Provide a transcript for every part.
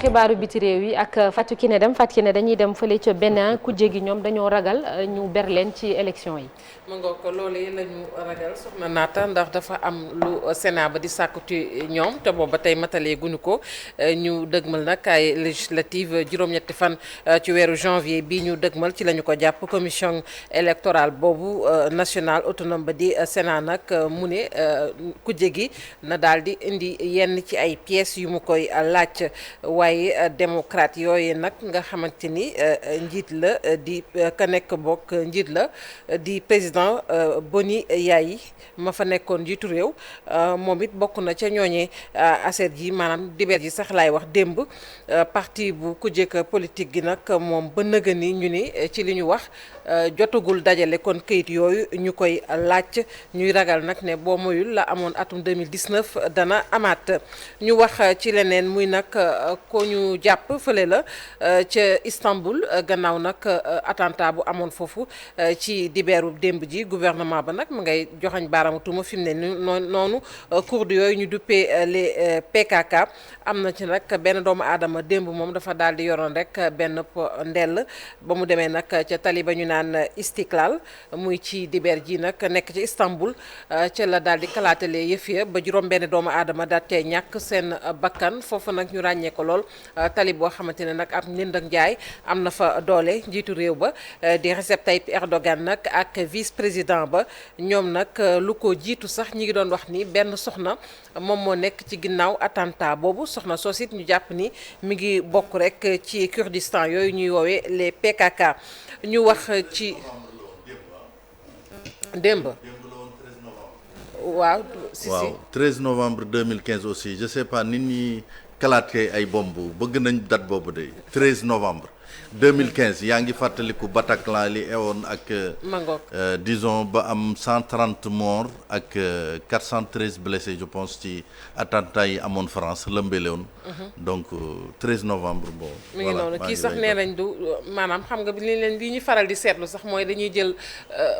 xibaaru biti réew yi ak Fatou Kiné dañuy dem fële ca Bénin ku jégi ñoom dañoo ragal ñu ber leen ci élection yi. ma nga ko loolee la ñu ragal soxna naata ndax dafa am lu Sénat ba di sàkku ci ñoom te booba tey matalee guñu ko ñu dëgmal nag ay législative juróom-ñetti fan ci weeru janvier bi ñu dëgmal ci la ñu ko jàpp commission électorale boobu nationale autonome ba di Sénat nag mu ne ku jégi na daal di indi yenn ci ay pièces yu mu koy laaj waaye démocrate yooyu nag nga xamante ni njiit la di ka nekk bokk njiit la di président Boni Yayi ma fa nekkoon njiitu réew moom it bokk na ca ñooñee aset ji maanaam dibeer ji sax laay wax démb parti bu kujjek politique gi nag moom ba nëga ni ñu ni ci li ñu wax jotagul dajale kon këyit yooyu ñu koy laaj ñuy ragal nag ne boo moyul la amoon atum 2019 dana amaat ñu wax ci leneen muy nag ko ñu jàpp fële la ca Istanbul gannaaw nag attentat bu amoon foofu ci dibeeru démb ji gouvernement ba nag mu ngay joxañ baaraamu tuuma fi mu ne noonu kurd yooyu ñu duppee les PKK am na ci nag benn doomu aadama démb moom dafa daal di yoroon rek benn ndell ba mu demee nag ca tali ba ñu naan Istiklal muy ci dibeer ji nag nekk ci Istanbul ca la daal di kalaatale yëf ya ba juróom benn doomu aadama daal tey ñàkk seen bakkan foofu nag ñu ràññee ko lool tali boo xamante ne nag ab njënd ak njaay am na fa doole njiitu réew ba di Recep Tayyip Erdogan nag ak vice président ba ñoom nag lu ko jiitu sax ñi ngi doon wax ni benn soxna moom moo nekk ci ginnaaw attentat boobu soxna soos it ñu jàpp ni mi ngi bokk rek ci Kurdistan yooyu ñuy woowee les PKK ñu wax ci démb. waaw si waaw 13 novembre 2015 aussi je sais pas nit ñi kalaatee ay bomb bëgg nañ date boobu de 13 novembre 2015 yaa ngi fàttaliku Bataclan li ewoon ak disons ba am 130 morts ak 413 blessés je pense ci attentat yi amoon France lëmbele woon donc 13 novembre bon mi ngi noonu kii sax nee nañ du maanaam xam nga li ñu faral di seetlu sax mooy dañuy jël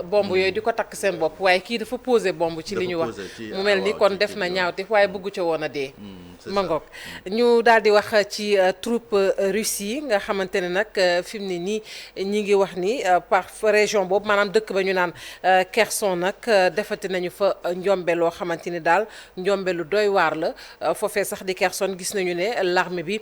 bomb yooyu di ko takk seen bopp waaye kii dafa posé bomb ci li ñu wax mu mel ni kon def na ñaawte waaye bëggu ca woon a dee ma ngoog ñu daal di wax ci troupe russe yi nga xamante ne nag fi mu ne nii ñi ngi wax ni par région boobu maanaam dëkk ba ñu naan Kherson nag defati nañu fa njombe loo xamante ni daal njombe lu doy waar la foofee sax di Kherson gis nañu ne l'armée bi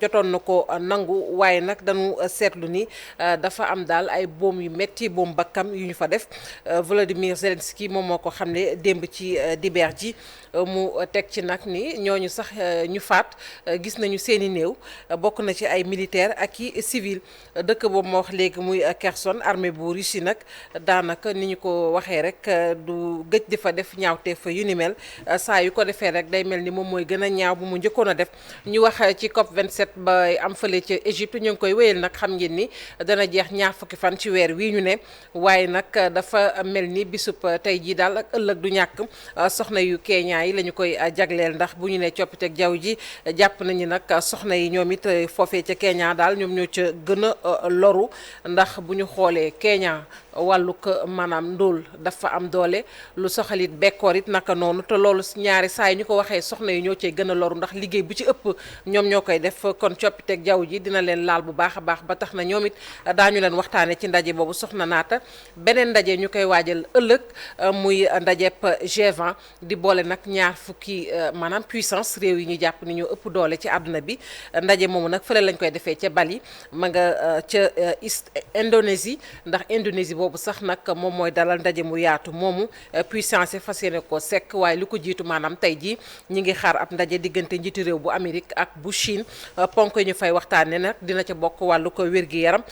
jotoon na ko nangu waaye nag dañu seetlu ni dafa am daal ay boom yu metti boom bakkam yu ñu fa def Volodymyr Zelensky moom moo ko xam ne démb ci dibeer ji mu teg ci nag ni ñooñu sax ñu faat gis nañu seeni néew bokk na ci ay militaire ak i civil dëkk boobu ma wax léegi muy Kherson armée bu Russie nag daanaka ni ñu ko waxee rek du gëj di fa def ñaawteef yu ni mel saa yu ko defee rek day mel ni moom mooy gën a ñaaw bu mu njëkkoon a def ñu wax ci COP 27 ba am fële ca Égypte ñu ngi koy wéyal nag xam ngeen ni dana jeex ñaar fukki fan ci weer wii ñu ne waaye nag dafa mel ni bisub tey jii daal ak ëllëg du ñàkk soxna yu Kenya yi la ñu koy jagleel ndax bu ñu ne coppiteg jaww ji jàpp nañu nag soxna yi ñoom it foofee ca Kenya daal ñoom ñoo ca gën a loru ndax bu ñu xoolee Kenya wàllug maanaam ndóol dafa am doole lu soxalit bekkoor it naka noonu te loolu ñaari saa yi ñu ko waxee soxna yi ñoo cay gën a loru ndax liggéey bu ci ëpp ñoom ñoo koy def kon coppiteg jaww ji dina leen laal bu baax a baax ba tax na ñoom it daañu leen waxtaane ci ndaje boobu soxna naata beneen ndaje ñu koy waajal ëllëg muy ndajeb G20 di boole nag ñaar fukki maanaam puissance réew yi ñu jàpp ni ñoo ëpp doole ci àdduna bi ndaje moomu nag fële lañ koy defee ca Bali ma nga ca Indonésie ndax Indonésie boobu sax nag moom mooy dalal ndaje mu yaatu moomu puissance yi fas yéene ko sekk waaye lu ko jiitu maanaam tey jii ñi ngi xaar ab ndaje diggante njiitu réew bu Amérique ak bu Chine ponk yi ñu fay waxtaane nag dina ca bokk wàllu ko wér-gi-yaram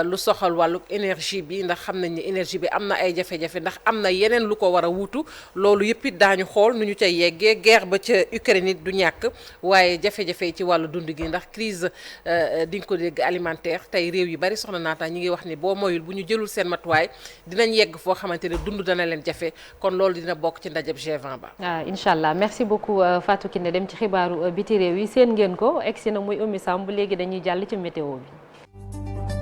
lu soxal wàllu énergie bi ndax xam nañ ni énergie bi am na ay jafe-jafe ndax am na yeneen lu ko war a wuutu loolu yëpp it daañu xool nu ñu cay yeggee guerre ba ca Ukraine it du ñàkk waaye jafe-jafe yi ci wàllu dund gi ndax crise di nga ko dégg alimentaire tey réew yu bari soxna naata ñi ngi wax ni boo moyul bu ñu jëlul seen matuwaay dinañ yegg foo xamante ne dund dana leen jafe kon loolu dina bokk ci ndajeb G20 ba. incha allah merci beaucoup Fatou Kiné dem ci xibaaru biti réew yi seen ngeen ko egsi na muy Oumy Samb léegi dañuy jàll ci météo bi.